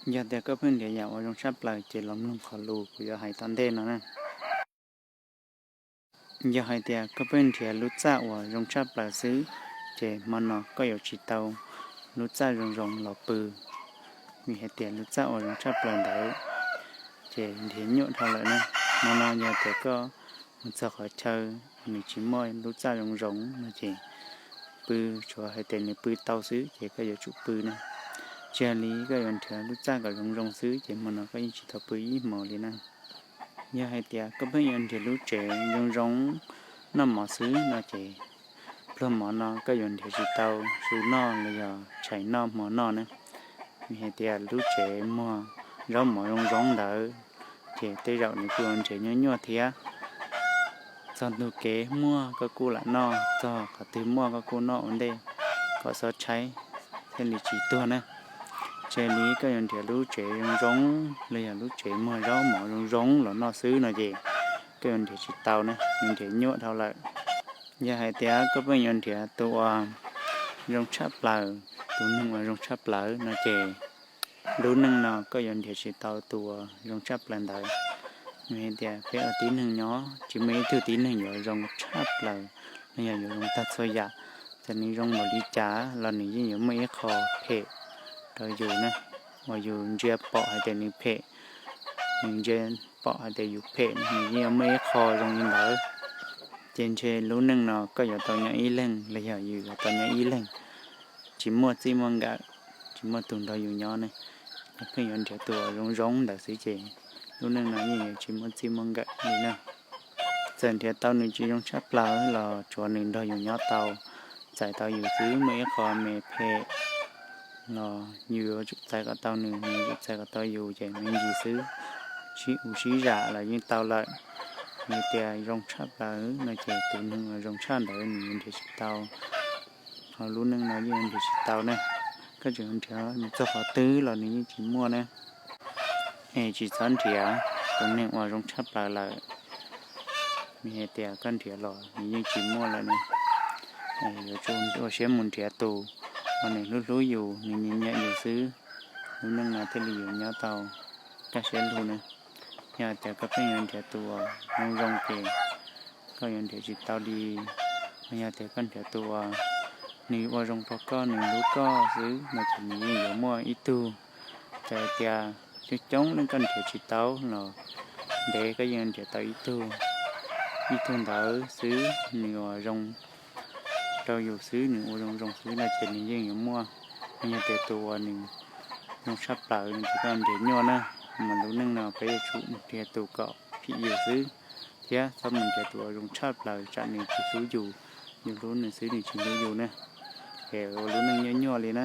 Yog tias koj pheej nrhiav yam uas zoo tshaj plaws ces los mloog qhov lus kuv yuav hais tom ntej no na. Yog hais tias koj pheej nrhiav lub txaj uas zoo tshaj plaws xwb, ces hmo no koj yuav tsis tau lub txaj zoo zoo los pw, vim hais tias lub txaj uas zoo tshaj plaws ntawd ces nrhiav nyuaj dhau lawm na. Hmo no yog tias koj mus txog qhov chaw nws tsis muaj lub txaj zoo zoo no ces pw, tsuav hais tias nws pw tau xwb ces koj yuav tsum pw na. Tsis yog li koj yuav nrhiav lub txaj kom zoo zoo xwb ces hmo no koj yeej tsis tau pw ib hmos li na. Yog hais tias koj pheej yuav nrhiav lub tsev zoo zoo noj mov xwb no ces pluag mov no koj yuav nrhiav tsis tau su noj los yog tshais noj hmo noj na. Vim hais tias lub tsev muag zaub mov zoo zoo ntawd ces tej zaum nws kuj yuav nrhiav nyuaj nyuaj thiab. Txog ntug kev muaj koj kuj lam noj, txog qhov twg muaj koj kuj noj ua ntej kom xob tshaib thiaj li tsis tuag na. Tsis yog li koj yuav nrhiav lub tsev zoo zoo los yog lub tsev muag zaub mov zoo zoo los noj xwb no ces koj yuav nrhiav tsis tau na, yuav nrhiav nyuaj dhau lawm. Yog hais tias koj pheej yuav nrhiav tus uas zoo tshaj plaws, tus neeg uas zoo tshaj plaws no ces lub neej no koj yuav nrhiav tsis tau tus uas zoo tshaj plaws ntawd. Vim hais tias peb ua tib neeg nyob tsis muaj ib tug tib neeg yuav zoo tshaj plaws los yog yuav zoo tag txhua yam. Txawm nws zoo npaum li cas los nws yeej yuav muaj ib qho phem rau yus na, uas yus ntsia pom hais tias nws phem, nws ntsia pom hais tias yus phem, nws yeej yuav muaj ib qho zoo li ntawd. Ces ntshe lub neej no koj yuav tau nyob ib leeg los yog yus yuav tau nyob ib leeg, tsis muaj txij muaj nkawm, tsis muaj tus nrog yus nyob ne. Yus pheej yuav nrhiav tus uas zoo zoo ntawd xwb ces lub neej no yeej yuav tsis muaj txij muaj nkawm li na. Txawm nrhiav tau nws tsis zoo tshaj plaws los tsuav nws nrog yus nyob tau, txais tau yus xwb, muaj ib qho me phem los yus yuav tsum txais kom tau nws, nws yuav tsum txais kom tau yus ces me ntsis xwb, sib u sib zam los yeej tau lawm. Yog tias zoo tshaj plaws no ces tus neeg uas zoo tshaj ntawd nws yuav nrhiav tsis tau, ho lub neej no yeej yuav nrhiav tsis tau ne. Koj tseem nrhiav nws txog qhov twg los nws yeej tsis muaj ne. Es tsis txhob nrhiav tus neeg uas zoo tshaj plaws lawm, vim hais tias koj nrhiav los nws yeej tsis muaj lawm ne. Yuav tsum ua siab mus nrhiav tus uas nws hlub hlub yus, nws nyiam nyiam yus xwb, lub neej no thiaj li yuav nyob tau kaj siab lug na. Yog tias koj pheej yuav nrhiav tus uas zoo zoo ces koj yuav nrhiav tsis tau li. Yog tias koj nrhiav tus uas nws ua zoo rau koj, nws hlub koj xwb no ces nws yeej yuav muaj ib tug. Txawm tias coob coob leej koj nrhiav tsis tau los ntev koj yeej nrhiav tau ib tug. Ib tug ntawd xwb nws uas zoo rau yus xwb, nws ua zoo zoo xwb no ces nws yeej yuav muaj. Yog tias tus uas nws zoo tshaj plaws no ces koj nrhiav nyuaj na. Mas lub neej no peb yuav tsum nrhiav tus kom phim yus xwb, thiab txhob mus nrhiav tus uas zoo tshaj plaws tsam nws tsis hlub yus, yus hlub nws xwb nws tsis hlub yus na. Es ua lub neej nyuaj nyuaj li na.